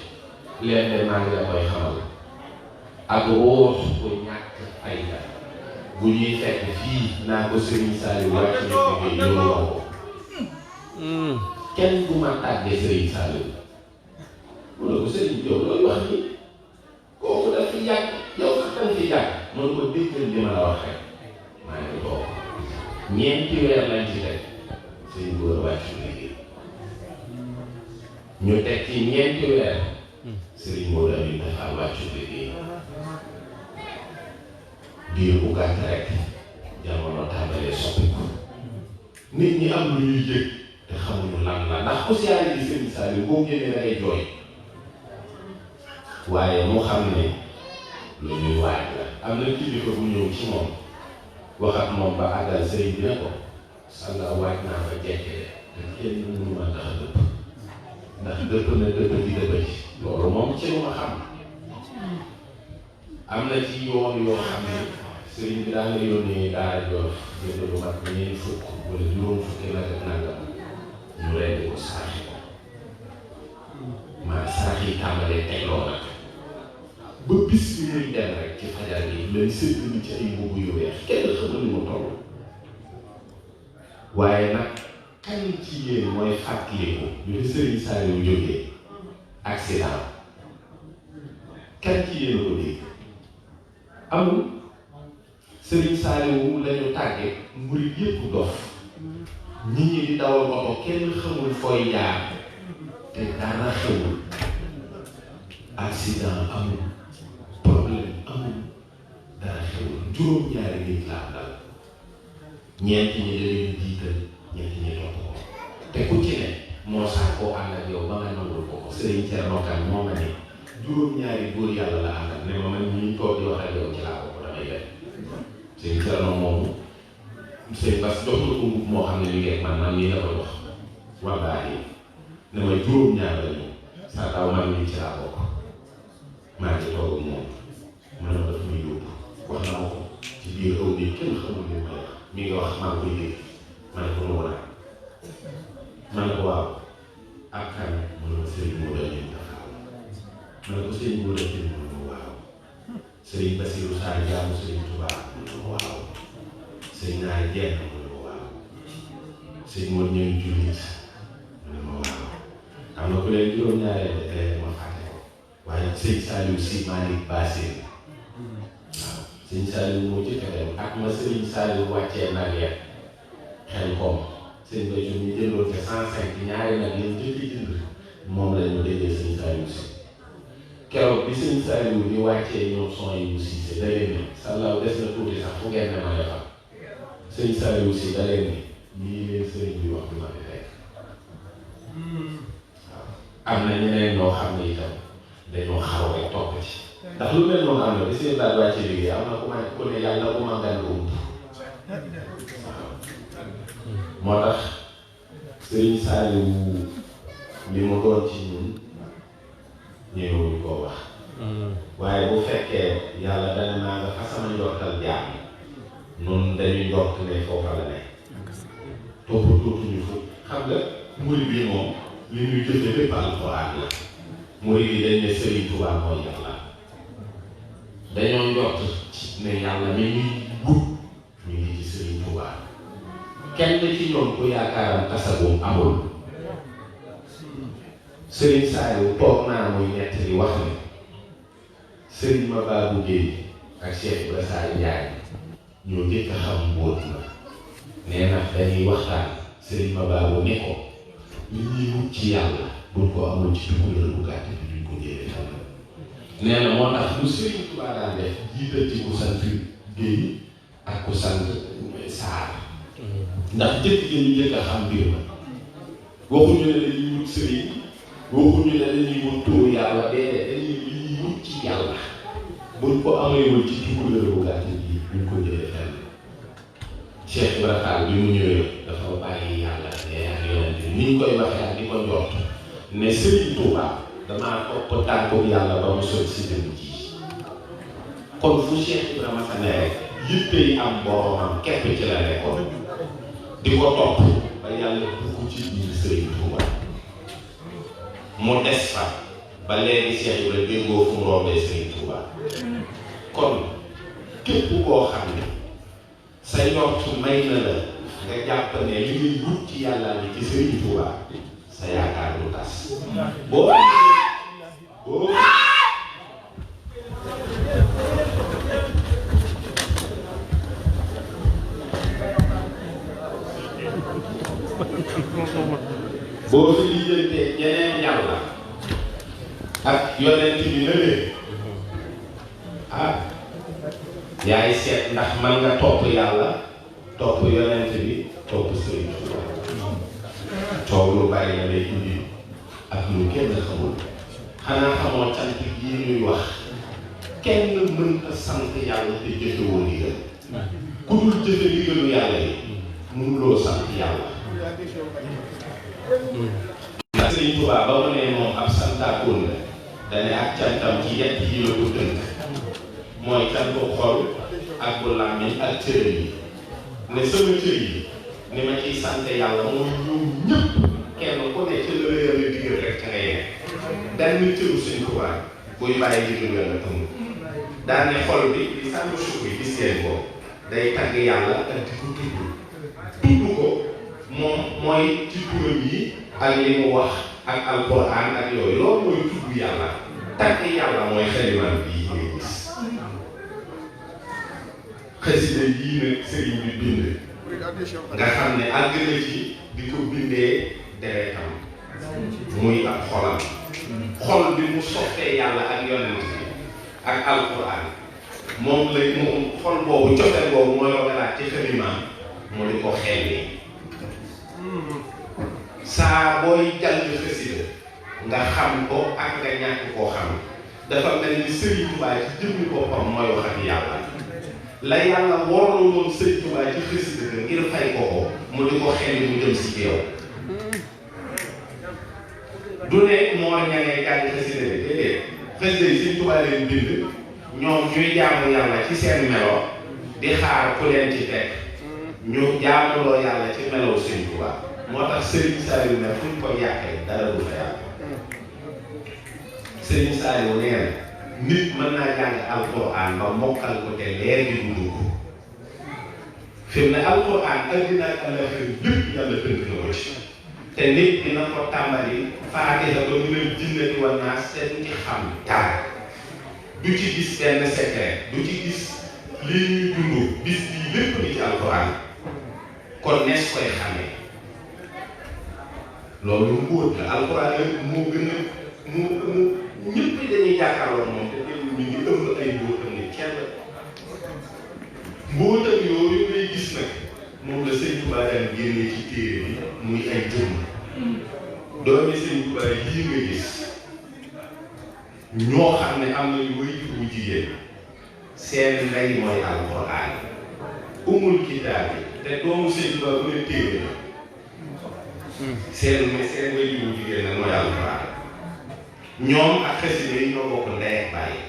leen de maa ngi la koy xamal ak ruux bu ñàkk fayda bu ñuy fekk fii naa ko Serigne Saliou wàcc na liggéey yow ko kenn du ma tàggee Serigne Saliou mu ne ko Serigne yow looy wax ni kooku daf fi yàgg yow sax danga fi yàgg noonu ko déggal li ma la wax rek maa ngi toog ñeenti weer lañ ci teg Serigne góor wàcc liggéey ñu teg ci ñeenti weer Serigne moo dañuy defal wàcc liggéey diir bu gàtt rek jamono tàmbalee soppiku nit ñi am lu ñuy yëg te xamuñu lan la ndax ku siyaare di Serigne Saliou boo génnee da ngay jooy waaye mu xam ne lu ñuy waaj la am na kilifa bu ñëw ci moom wax ak moom ba àggal sëriñ bi ne ko salla waaj naa fa jekke de te kenn mënu ma tax a dëpp ndax dëpp na dëpp di dëpp ci loolu moom ci lu ma xam am na ci yoon yoo xam ne sëriñ bi daa nga yónnee daara joor jënd lu mat ñeent fukk wala juróom fukki nag ak nangam ñu rendi ko saaxi ko maa saaxi yi tàmbalee tegloo nag ba bis bi muy dem rek ci fajar gi lañ séddali ci ay mbubb yu weex kenn xamul ni mu toll waaye nag kan ci yéen mooy fàttaliku ñu fi Serigne Saliou jógee accident kan ci yéen a ko dégg amul Serigne Saliou lañu tàgge murid yépp dof nit ñi di dawal oto kenn xamul fooy jaar te dara xewul accident amul problème amul dara xewul juróom-ñaari nit laa dal ñeent ñi da leen jiital ñeent ñi topp ko te ku ci ne moo sax koo ànd ak yow ba nga nangul ko Serigne Thierno Kane moo ma ne juróom-ñaari góor yàlla la àndal ne ma man ñii toog di wax ak yow ci laa ko damay def Serigne Thierno moomu Serigne Bass jox na ko mbub moo xam ne liggéey man nii la koy wax wallaahi ne ma juróom-ñaar la ñu saa daaw man mii ci laa bokk maa ngi toog moom mu ne ma daf muy yóbbu wax na ma ko ci biir aw bi kenn xamul li ma wax mi ngi wax maa ngi koy dégg ma ne ko noonu la ma ne ko waaw ak kan mu ne ma Serigne moo doon ñu taxaw ma ne ko Serigne moo doon ñu mu ne ma waaw Serigne Bassirou Sarr jaamu Serigne Touba mu ne ma waaw Serigne Naari Jenn mu ne ma waaw Serigne moo ñëw jullit mu ne ma waaw am na ku leen juróom-ñaareel ma fàtte ko waaye sëñ Saliou si Malick Bassir waaw sëñ Saliou moo jëkk a dem ak ma sëriñ Saliou wàccee nag ya xel koom sëñ Béthio ñu jëndoon te 105 ñaari nag yéen jëkk jënd moom la ñu déggee sëñ Saliou si keroog bi sëñ Saliou di wàccee ñoom son yi bu siise da leen ni sàllaaw des na tuuti sax fu ngeen ne ma defal sëñ Saliou si da leen ni lii leen sëriñ bi wax bi ma fi fekk am na ñeneen ñoo xam ne itam dañoo xaw rek topp ci ndax lu mel noonu am na bi seen daal wàcce liggéey am na ku ma ku ne yàlla bu ma gan ump moo tax Serigne Saliou li mu doon ci ñun ñëwuñu koo wax waaye bu fekkee yàlla dana naa nga fa sama njortal jaam noonu dañuy njort ne foofa la ne topp tuutuñu fu xam nga murid bi moom li ñuy jëfee lépp alxuraan la murid yi dañ ne Serigne Touba mooy yàlla dañoo njort ci ne yàlla mi ñuy wut ñu ngi ci Serigne Touba kenn ci ñoom ku yaakaaram tasagum amul Serigne Saliou toog naa muy nettali wax ne Serigne Mababou Guèye ak Cheikh Ibrahima Sall Ndiaye ñoo njëkk a xam mbóot ma nee na dañuy waxtaan Serigne Mababou ne ko li ñuy wut ci yàlla buñ ko amul ci tukulóor bu gàtt bi duñ ko jëlee xam na nee na moo tax lu Serigne Touba daan def jiital ci ku sant Guèye ak ku sant Sarr ndax jëkk gi ñu njëkk a xam mbir ma waxuñu ne dañuy wut Serigne waxuñu ne dañuy wut tuur yàlla déedéet dañuy li ñuy wut ci yàlla buñ ko ameewul ci tukulóor bu gàtt bi duñ ko jëlee fenn Cheikh Ibrahima Fall bi mu ñëwee dafa bàyyi yàlla ak yonent bi ni ñu koy waxee ak di ko njort ne Serigne Touba damaa topp tànku yàlla ba mu sot si dënn ji kon fu Cheikh Ibrahima sa ne rek yitte yi am boromam képp ci la nekkoon di ko topp ba yàlla dugg ci biir Serigne Touba mu des fa ba léegi Cheikh Ibrahima déggoo fu mu rombee Serigne Touba kon képp koo xam ne sa njort may na la nga jàpp ne li ngay wut ci yàlla bi ci Serigne Touba sa yaakaar du tas boo boo fi lijjantee yeneen yàlla ak yonent bi na leen yaay seet ndax man nga topp yàlla topp yonent bi topp Sëriñ Tuuba coow lu bari la lay indi ak lu kenn xamul xanaa xamoo cant yi ñuy wax kenn mënta sant yàlla te jëfewoo ndigal ku dul jëfe ndigalu yàlla yi mënuloo sant yàlla ndax Sëriñ Tuuba ba mu ne moom ab santaakoon la dane ak cantam ci yett yi la ko tënk mooy cantu xol ak bu làmmiñ ak cër yi ne sama cër yi ni ma ciy sant yàlla mooy ñoom ñëpp kenn ku ne ci la yàlla digal rek ca ngay nekk benn cëru Sëriñ Tuuba buy bàyyi digal yàlla amul daan ne xol bi di sant sukk yi gis ngeen ko day tagg yàlla ak di ko tudd ko moom mooy ci turam yi ak li mu wax ak alquran ak yooyu loolu mooy tudd yàlla tagg yàlla mooy xeliman bii ngay gis xasida yii nag sëriñ bi bind nga xam ne àgg na ci di ko bindee deretam muy ak xolam xol bi mu soppee yàlla ak yonent bi ak alquran moom lay moom xol boobu cofeel boobu mooy rogalaat ci xeliman mu di ko xelli saa booy jàng xasida nga xam ko ak nga ñàkk koo xam dafa mel ni Sëriñ Tuubaa ci jëmmi boppam mooy wax ak yàlla la yàlla warloo woon Sëriñ Tuubaa ci xasida ga ngir fay ko ko mu di ko xel mu jëm si yow du ne moo ñangee jàng xasida bi déedéet xasida yi Sëriñ Tuubaa leen bind ñoom ñuy jaamu yàlla ci seen melo di xaar ku leen ci teg ñu jaamuloo yàlla ci melow Sëriñ Tuubaa moo tax Serigne Saliou ne fu ñu ko yàqee dara du fa yàq Serigne Saliou nee na nit mën naa jàng alquran ba mokkal ko te leer gi dund ko fi mu ne alquran addina ak àllaxira lépp yàlla tënk na ko ci te nit dina ko tàmbali faatiha ba mu leen jinnati wa naas te du ci xam dara du ci gis benn secret du ci gis lii ñuy dund bis bii lépp di ci alquran kon nees koy xamee loolu mbóot la alxuraan moo gën a mu ñëpp dañuy jàkkaarloo moom te ñu ngi ëmb ay mbóotam ne kenn mbóotam yooyu ngay gis nag moom la Sëriñ Tuubaa daan génnee ci téere bi muy ay jëmm doomi Sëriñ Tuubaa yii nga gis ñoo xam ne am nañu waajur bu jigéen seen ndey mooy alxuraan umul kitaab yi te doomu Sëriñ Tuubaa bu ne téere la seen way yu jigéen nag mooy alxuraan ñoom ak xasida yi ñoo bokk ndey ak bàyyi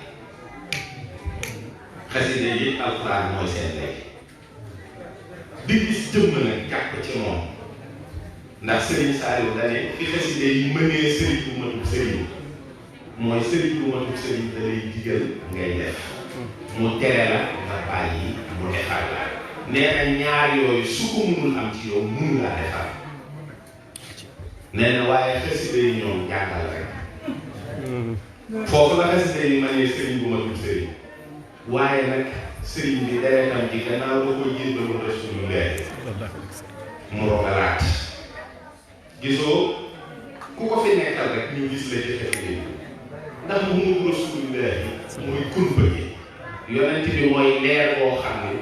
xasida yi alxuraan mooy seen ndey di gis jëmm nag jàpp ci moom ndax Serigne Saliou dane fi xasida yi mënee sëriñ bu matul sëriñ mooy sëriñ bu matul sëriñ da lay digal ngay def mu tere la nga bàyyi mu defal la nee na ñaar yooyu su ko mënul am ci yow mënu laa defal nee na waaye xasida yi ñoom jàngal rek foofu la xasida yi mënee sëriñ bu matul sëriñ waaye nag sëriñ bi deretam ji gannaaw da ko jébbalu Rasulullah mu rogalaat gisoo ku ko fi nekkal rek ñu gis la ci xasida yi ndax mu Rasulullah mooy kumpa gi yonent bi mooy leer boo xam ne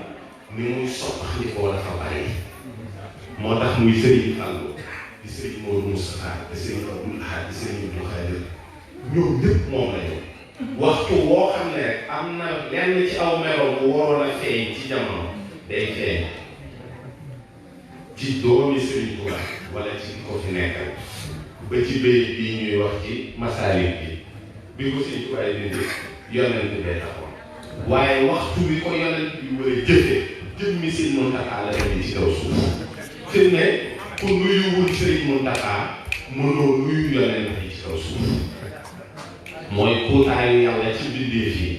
ni muy soppandikoo dafa bari moo tax muy sëriñ Fallu di sëriñ Modou Moustapha di sëriñ Abdoul Ahad di sëriñ Abdou Khadir ñoom ñëpp moom la ñu waxtu woo xam ne rek am na lenn ci aw melo bu waroon a feeñ ci jamono day feeñ ci doomi Sëriñ Tuuba wala ci ko fi nekkal ba ci béy bii ñuy wax ci masaalik bi ko Sëriñ Tuuba yi dindi yonent bee taxoon waaye waxtu bi ko yonent bi war a jëfee jëmmi Sëriñ Muntaxa la dem ci kaw suuf fi ne ku nuyuwul Sëriñ Muntaxa mënoo nuyu yonent bi ci kaw suuf mooy kuutaayu yàlla ci bindeef yi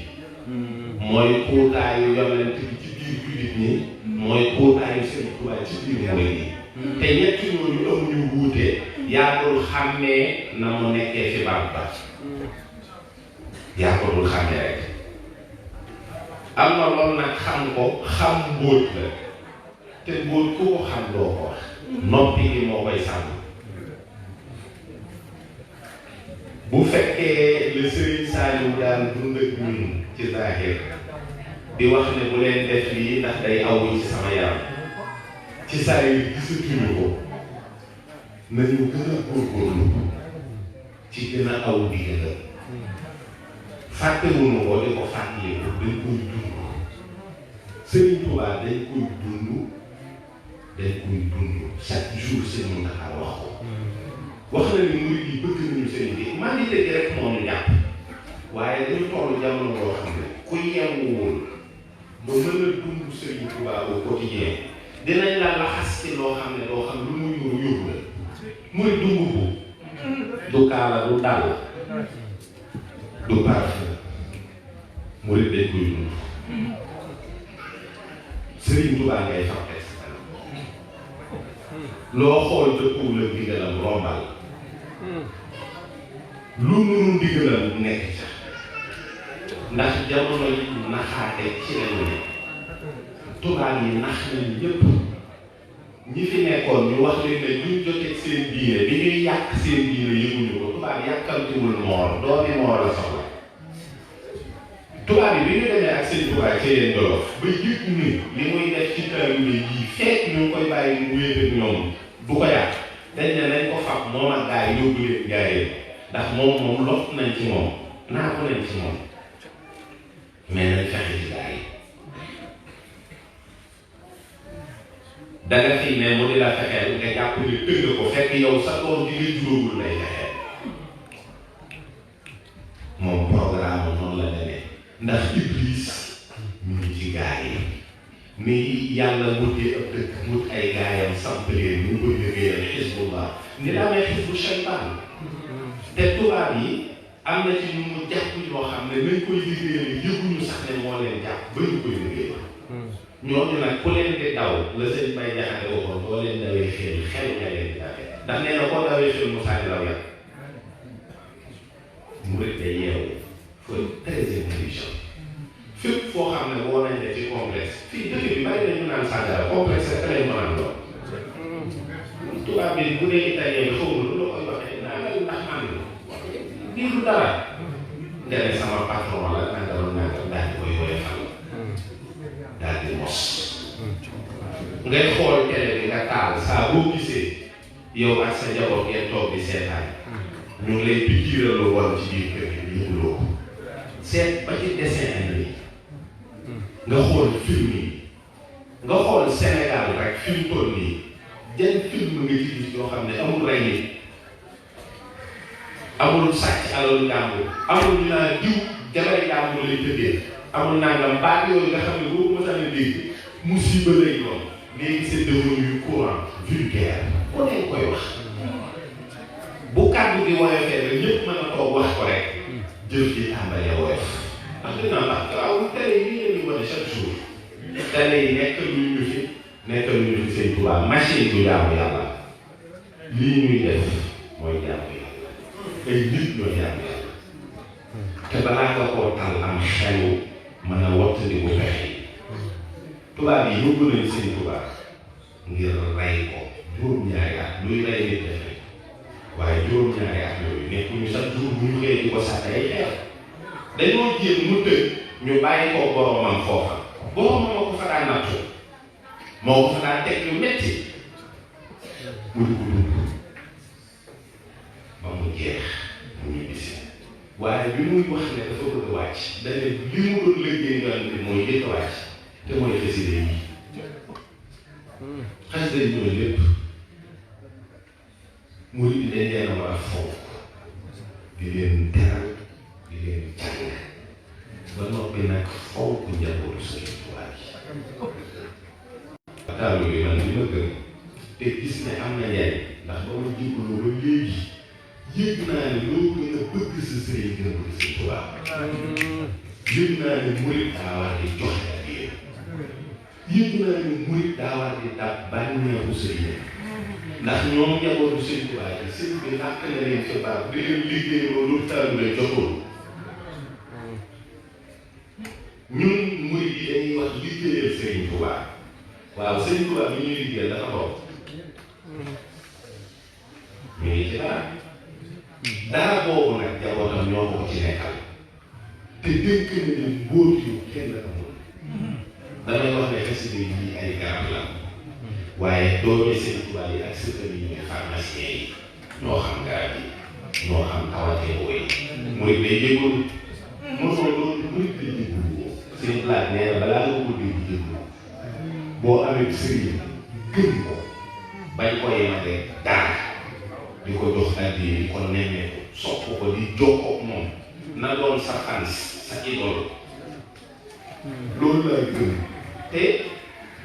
mooy kuutaayu yonent bi ci biir jullit ñi mooy kuutaayu Sëriñ Tuubaa ci biir murid yi te ñett ñooñu amuñu wuute yaa ko dul xàmmee na mu nekkee fi barab ba yaa ko dul xàmmee rek am na loolu nag xam ko xam mbóot la te mbóot ku ko xam doo ko wax noppi gi moo koy sàmm bu fekkee le Serigne Saliou daan dund ak ñun ci zahir di wax ne bu leen def lii ndax day aw ci sama yaram ci saa yi gisatuñu ko nañu gën a góorgóorlu ci gën a aw digal fàttewuñu ko di ko fàttaliku dañ koy dund Serigne Touba dañ koy dund chaque jour seen mën a wax ko wax na ni murid yi bëgg nañu seen bi maa ngi dégg rek moo ñu jàpp waaye dañu toll jamono boo xam ne ku yeewuwul ba mën a dund Serigne Touba au quotidien dinañ la laxas ci loo xam ne loo xam lu muy yóbbu yóbbu la muy dund bu du kaala du dàll du parfum murid dañ koy dund Serigne Touba ngay fàtte loo xool dëppoo la ndigalam rombal lu nuru ndigalam nekk ca ndax jamono yi naxaate ci lañu ne tubaab yi nax nañ ñëpp ñi fi nekkoon ñu wax leen ne duñ jotee seen diine bi ñuy yàq seen diine yëguñu ko tubaab yàkkamtiwul moor doomi moor la soxla tubaab yi bi ñu demee ak seen tubaab ci leen Jolof ba yëg ni li muy def ci taalibe yi fekk ñu ngi koy bàyyi mu wéet ak ñoom du ko yàq dañ ne nañ ko fab moom ak gaa yi yóbbu leen gaa yi ndax moom lot nañ ci moom naa ko nañ ci moom mais nañ fexe ci gaa yi danga fi ne mu di la fexeel nga jàpp ni tëgg ko fekk yow sa doom ji nga juróogul lay fexeel moom programme noonu la demee ndax Iblis mu ngi ci gaa yi ni yàlla mutee ab dëkk mut ay gaayam samp leen ñu koy liggéeyal xisbullah ni la amee xisbu shaytaan te tubaab yi am na ci ñu mu jàpp yoo xam ne nañ koy liggéeyal yëguñu sax ne moo leen jàpp ba ñu koy liggéeyal ñooñu nag ku leen di daw la sëñ Bay Jaxate waxoon boo leen dawee xel xel nga leen di dawee ndax nee na koo dawee xel mu sànni law yàq mu rek day yeewu faut très intelligent fépp foo xam ne woo nañ la ci complexe fii dëkk bi bari nañu naan sàngara complexe rek lañ mën a lool tubaab bi bu dee italien bi xaw ma lu la koy waxee naa ndax man lii du dara nga ne sama patron la nangam nangam daal di koy woyofal daal di mos ngay xool télé bi nga taal saa boo gisee yow ak sa njaboot ngeen toog di seetaan ñu ngi lay pikiiral lu war ci biir kër gi yëguloo ko seet ba ci dessin animé nga xool film yi nga xool Sénégal rek fi mu toll nii jën film nga ci gis yoo xam ne amul rey nit amul sàcc alalu jàmbur amul ñu naan diw jabari jàmbur lay tëddee amul nangam baat yooyu nga xam ne boo ko mos a dégg musiba lay doon léegi c'est devenu courant vulgaire ko ne koy wax bu kàddu gi woyofee rek ñëpp mën a toog wax ko rek jëf ji tàmbalee woyof ndax dina ndax waaw télé yi la ñuy wane chaque jour télé yi nekk lu ñu fi Sëñ Tuubaa machine du jaamu yàlla lii ñuy def mooy jaamu yàlla ay nit ñoo jaamu yàlla te balaa nga koo tal am xelu mën a wattandiku pexe yi tubaab yi yóbbu nañu Sëñ Tuubaa ngir rey ko juróom-ñaari at luy rey nit def waaye juróom-ñaari at yooyu nekkuñu sax jour bu ñu xëyee di ko sàkk ay xeer dañoo jéem mu tëj ñu bàyyi ko boromam foofa boromam moo ko fa daan nattu moo ko fa daan teg lu metti mu di ko dund ba mu jeex mu ñu gis waaye bi muy wax ne dafa bëgg a wàcc dañ ne li mu doon liggéey yoon bi mooy jëkk a wàcc te mooy xasida yi xasida yi mooy lépp murid yi dañ leen a war a fonk di leen teral di leen jàng ba noppi nag fonk njabootu Sëriñ Tuubaa yi taalu bi man li ma gëm te gis ne am na njariñ ndax ba ma jébbaloo ba léegi yëg naa ne loo gën a bëgg sa sëriñ gën a bëgg Sëriñ Tuubaa yëg naa ne murit daa war di joxe ak yéen yëg naa ne murit daa war di dab bànneexu sëriñ ndax ñoom njabootu Sëriñ Tuubaa yi sëriñ bi làkk na leen ci baax di leen liggéey loolu tàmbale joxul ñun murit yi dañuy wax liggéeyal Sëriñ Tuubaa waaw Sëriñ Tuubaa bi ñuy liggéeyal dafa toog ñu ngi ci dara boobu nag jabootam ñoo ko ci nekkal te dénk na leen mbóot yu kenn amul damay wax ne xasida yi ay garab la waaye doomi Sëriñ Tuubaa yi ak sëtam yi ñuy pharmacien yi ñoo xam garab yi ñoo xam tawatee booy murit day jégalu mosoo loolu murit day jégalu seen laaj nee na balaa nga ko dégg jégalu boo amee sëriñ gën ko bañ ko yemale dara di ko jox addi di ko nemmeeku sopp ko di jokkoo moom na doon sa fans sa idole loolu laay gën te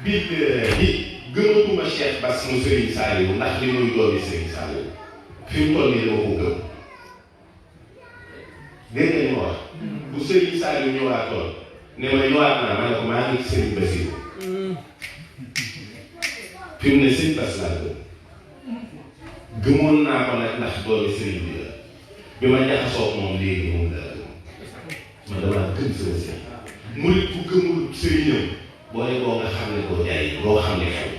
bii gëmatuma Cheikh Bass mu Serigne Saliou ndax li muy doomi Serigne Saliou fi mu toll nii dama ko gëm dégg nga ñu wax bu Serigne Saliou ñëwaatoon ne ma ñëwaat naa ma ne ko maa ngi Serigne Bassirou fi mu ne Serigne Bass laa gëm gëmoon naa ko nag ndax doomi Serigne bi la bi ma jaxasoo moom léegi moom laa gëm man damaa gëm sama sëriñ murit bu gëmul sëriñam booy boo nga xam ne koo jaay loo xam ne xew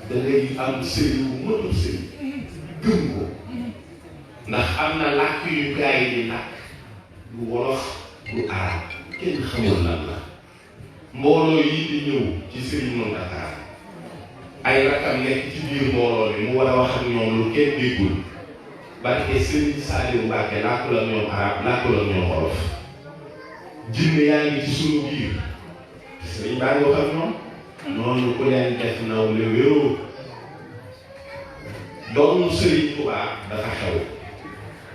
da ngay am sëriñ bu mënul sëriñ gëm ko ndax am na làkk yu gaa yi di làkk lu wolof lu arab kenn xamul lan la mbooloo yi di ñëw ci sëriñ Mountakha ay rakam nekk ci biir mbooloo mi mu war a wax ak ñoom lu kenn déggul barke Serigne Saliou Mbacke làkkul ak ñoom arab làkkul ak ñoom wolof jinne yaa ngi ci sunu biir Serigne baa ngi wax ak ñoom noonu ku leen def naw le wéeroo doomu Serigne Touba dafa xew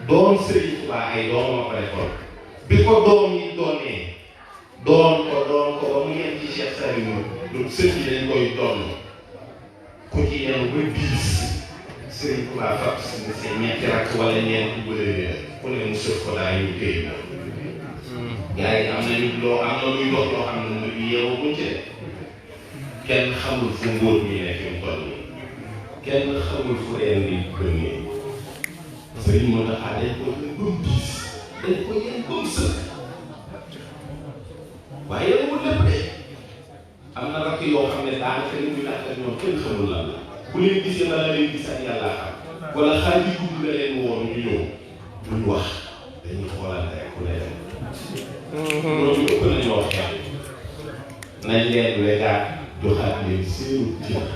doom Serigne Touba ay doom ma ko defoon bi ko doom yi doonee doon ko ba mu yem ci Cheikh Saliou lu sëñ bi dañ koy doon ku ci yem ba 10 Serigne Touba fab seen ñetti rakk wala ñeenti wala ku ne mu sëf ko daa ñu téye na gars yi am nañu loo am na luy dox loo xam ne mu yeewu buñ ci kenn xamul fu ngóor mi ne fi mu toll nii kenn xamul fu reen di gën nii Serigne Mountakha dañ ko yem ba mu 10 dañ ko yem ba mu sëkk waaye yemul lépp de am na rakk yoo xam ne daanaka li muy laaj ak ñoom kenn xamul lan la bu leen gisee bala leen gis ak yàlla xam wala xaaj yi gudd la leen woon ñu ñëw duñ wax dañuy xoolante rek ku ne dem loolu ëpp nañoo wax xel nañ leen wegaat joxaat leen seenu cër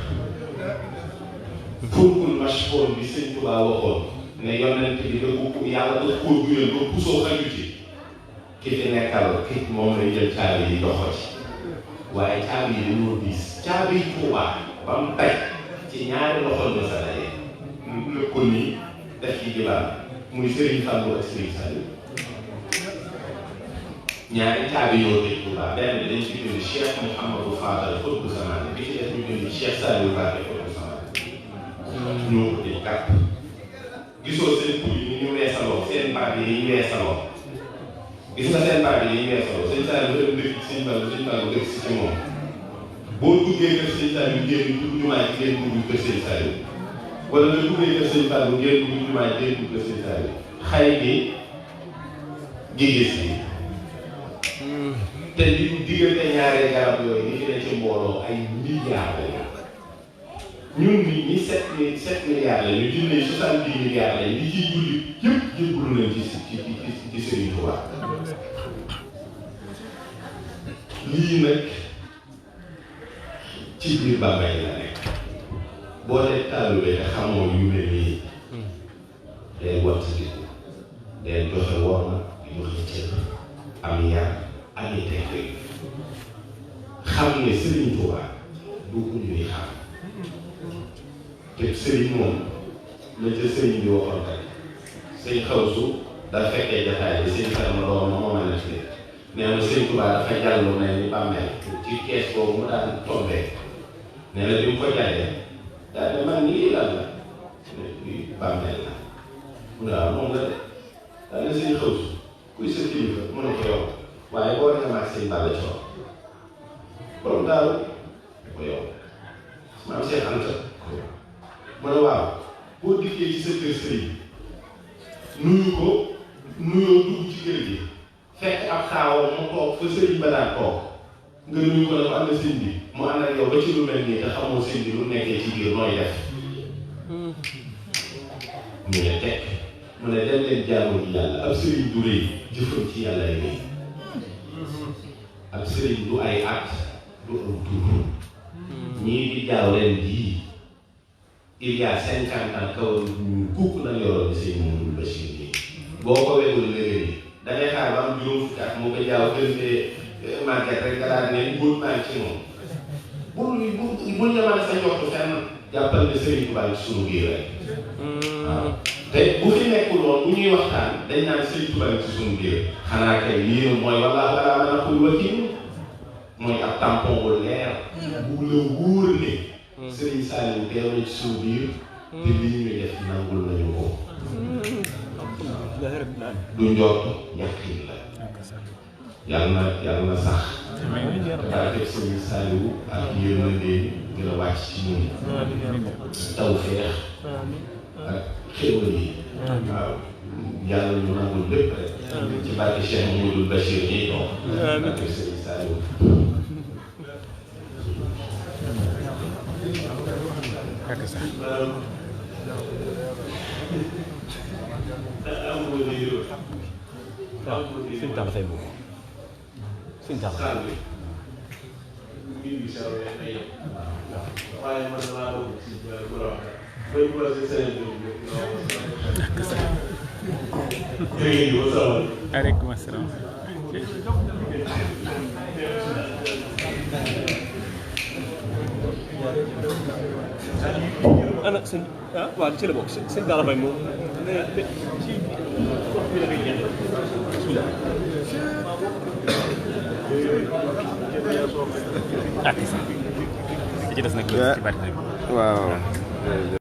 fulkul mashkoon bi sëñ Tuubaa waxoon ne yonent bi da ko yàlla da koo duyal ba pusoo xaju ci ki fi nekkal ki moom lañ jël caabi yi doxo ci waaye caabi yi dañoo diis caabi yi Tuubaa ba mu daj ci ñaari loxo la sa daje mu lëkkoon nii def ci jibaam muy Serigne Fallou ak Serigne Saliou ñaari caabi yoo tëj Tuubaa benn bi dañ ci bind Cheikh Mouhamadou Fadal Fodou Samane bi ci def ñu bind Cheikh Saliou Mbacké Fodou Samane ñoo ko tëj kàpp gisoo seen tur yi ñu weesaloo seen baat yi ñu weesaloo gis nga seen baat yi ñu weesaloo sëñ Saliou ba dem dëkk ci sëñ Fallou dëkk si ci moom boo duggee kër sëñ Saliou ngeen dugg jumaa ji ngeen dugg kër sëñ Saliou wala nga duggee kër sëñ Fallou ngeen dugg jumaa ji ngeen dugg kër sëñ Saliou xay gi gigis gi te li diggante ñaaree garab yooyu ni fi ne ci mbooloo ay milliards la ñun nit ñi 7 milliards la ñu jëndee 70 milliards la li ciy julli yëpp jébbalu nañ ci Serigne Touba lii nag ci biir bàmmeel la nekk boo dee taalibe te xamoo yu mel nii day wattandiku day joxe worma joxe cër am yar ami tekk xam ne Serigne Touba du ko ñuy xam te Serigne moom la ca Serigne bi waxoon rek sëñ Xawsu daa fekkee jataay bi sëñ Farma doom moo ma nekk nee na Serigne Touba dafa jàllu ne ni bàmmeel ci kees boobu mu daan tombee nee na bi mu ko jaayee daal ne man nii lan la lii bàmmeel la mu ne waaw moom la de daal ne sëñ xaw kuy sa kilifa mu ne ko yow waaye boo nga maag sëñ Balla Coor borom daal ko yow maam Cheikh Anta mu ne waaw boo dikkee ci sa kër sëriñ nuyu ko nuyoo dugg ci kër gi fekk ab xaawam mu toog fa sëriñ ba daan toog nga nuyu ko ne ko am na sëñ bi mu ànd ak yow ba ci lu mel nii te xamoo sëñ bi lu nekkee ci biir nooy def mu ne teg mu ne dem leen jaamu ji yàlla ab sëriñ du rëy jëfam ci yàlla ay rëy ab sëriñ du ay at du am tur ñii di jaaw ren jii il y a 50 ans kaw ñu kukk na yoroon sëñ Mouhamadou Bachir nii boo ko wegul léegi da ngay xaar ba am juróom fukki at mu ko jaaw gën fee màgget rek nga daal ne góor maa ngi ci moom bul ñamane sa njortu fenn jàppal ne Sëriñ Tuubaa ci sunu biir rek waaw te bu fi nekkul woon bu ñuy waxtaan dañ naan Sëriñ Tuubaa ci sunu biir xanaa kay lii mooy wallaahi balaa mën a koy wakiil mooy ab tampon bu leer bu la wóor ne Sëriñ Saliou teew na ci sunu biir te lii ñuy def nangul nañu ko du njort ñàkk la yàlla na sax barke Sëriñ Saliou ak yërmande gën a wàcc ci ñun tawfeex ak xéwal yi waaw yàlla ñu nangul lépp rek ci barke Cheikh Mouhamadou Bachir ñi toog barke Sëriñ Saliou sëñ Talla Faye boobu sëñ Talla waaye man maa bëgg si bu la wax bay bu la si sëriñ bi aleykum asalaam ana sëñ waaw ci la bokk sëñ Talla Faye moom ci bi la koy génn bismillah ak ci des nag ci bari waaw